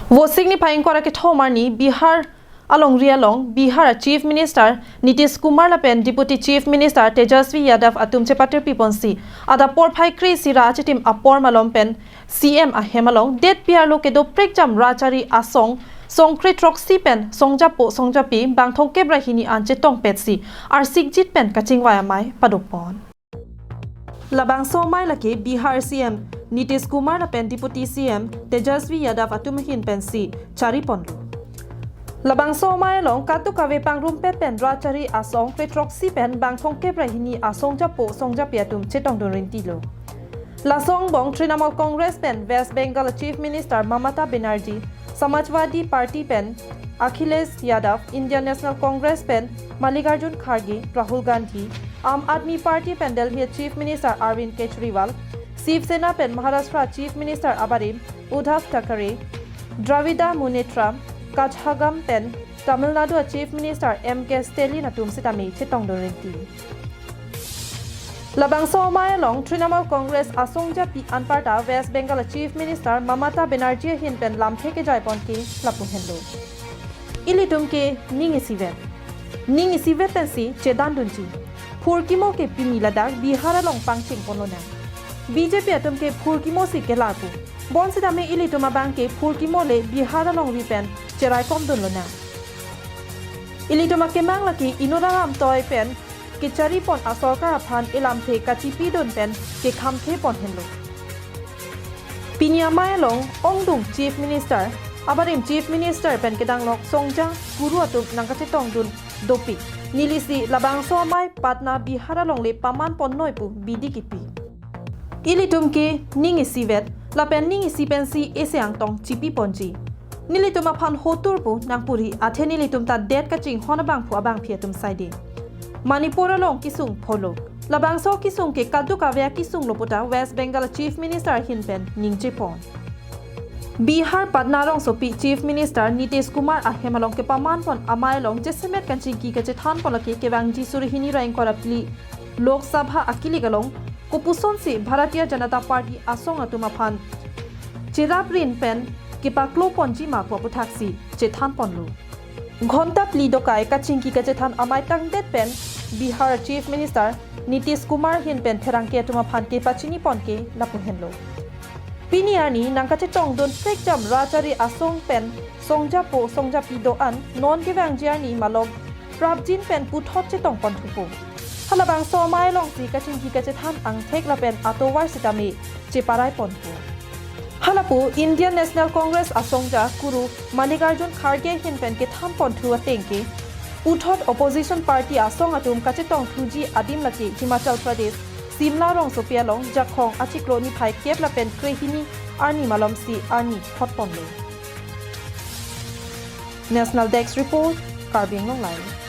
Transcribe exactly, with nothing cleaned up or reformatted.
Vosik niphai ingkoi ra kethom arni Bihar alongri along Bihar Chief Minister Nitish Kumar lapen Deputy Chief Minister Tejashwi Yadav atum chepatirpi ponsi adap porphai kre-isi ra achitim apor malom pen C M ahem along det piarlo kedo prekjam rachari asong songkre throksi pen songjapo songjapi bang thomkep ra hini an chetongpetsi arsikjit pen kachingvai amei padopon. Labangso amei lake Bihar C M Nitish Kumar lapen Deputy C M Tejashwi Yadav atum ahin pensi chariponlo. Labangso amei along kadokave pangrumpet pen rachari asongkre throksi pen bang thomkep ra hini asongjapo songjapi atum chetongdun rintilo. Laso angbong Trinamool Congress pen West Bengal Chief Minister Mamata Banerjee, Samajwadi Party pen Akhilesh Yadav, Indian National Congress pen Mallikarjun Kharge, Rahul Gandhi, Aam Aadmi Party pen Delhi Chief Minister Arvind Kejriwal, Shiv Sena pen Maharashtra Chief Minister abarim Uddhav Thackeray, Dravida Munnetra Kazhagam pen Tamil Nadu Chief Minister M K Stalin atum sitame chetongdun rinti. Labangso amei along Trinamool Congress asongjapi anparta West Bengal Chief Minister Mamata Banerjee ahin pen lamthe kejaiponke lapu henlo. Ilitum ke ning isivet. Ning isivet pensi chedandunji. Phurkimo ke pini ladak Bihar along pangchengponlonang. B J P atum ke phurkimosi kelarpo. Bonsitame ilitum abang ke phurkimo le Bihar alongri pen cheraikomdunlonang. Ilitum akemang lake inut alam toi pen kecharipon asorkar aphan elamthe kachipidun pen kekhamthepon henlo. Pini amei along ongdung Chief Minister, abarim Chief Minister pen kedanglok songja kuru atum nangkachetongdun dopik. Nelisi labangso amei Patna Bihar alongle pamanponnoi pu bidi kipi. Ilitum ke ning isivet, lapen ning isi pensi ese angtong chipiponji. Nelitum aphan hotur pu nangpuri, athe nelitum ta det kachinghon abangphu abangphi atum saide. Manipur along kesung pholo. Labangso kesung ke kadokave akesunglo puta West Bengal Chief Minister ahin pen ningjepon. Bihar Patna rongsopi Chief Minister Nitish Kumar ahem along kepamanpon amei along jasemet kachingki kachethanpon lake kevangji suri hini ra ingkoi ra phli Lok Sabha akilik along kopusonsi Bharatiya Janata Party asong atum aphan cheraprin pen kepakloponji ma pu aputhaksi chethanponlo. Ghonta phli dokai kachingki kachethan amei tangdet pen Bihar Chief Minister Nitish Kumar ahin pen pherangke atum aphan kepachiniponke lapu henlo. Pini arni nangkachetongdun prekjam rachari asong pen songjapo songjapi do-an non kevangji arni malom prapjin pen puthot chetongponthupo. Halabangso amei alongsi kachingki kachethan angthek lapen atovar sitame cheparaiponpo. Halapu Indian National Congress asongja kuru Mallikarjun Kharge ahin pen kethanponthu ateng ke puthot opposition party asong atum kachetongthuji adim lake Himachal Pradesh, Shimla rongsopi along Jakhong achiklo niphai kep lapen krehini arni malomsi arni photponlo. National Desk Report, Karbi Anglong Live.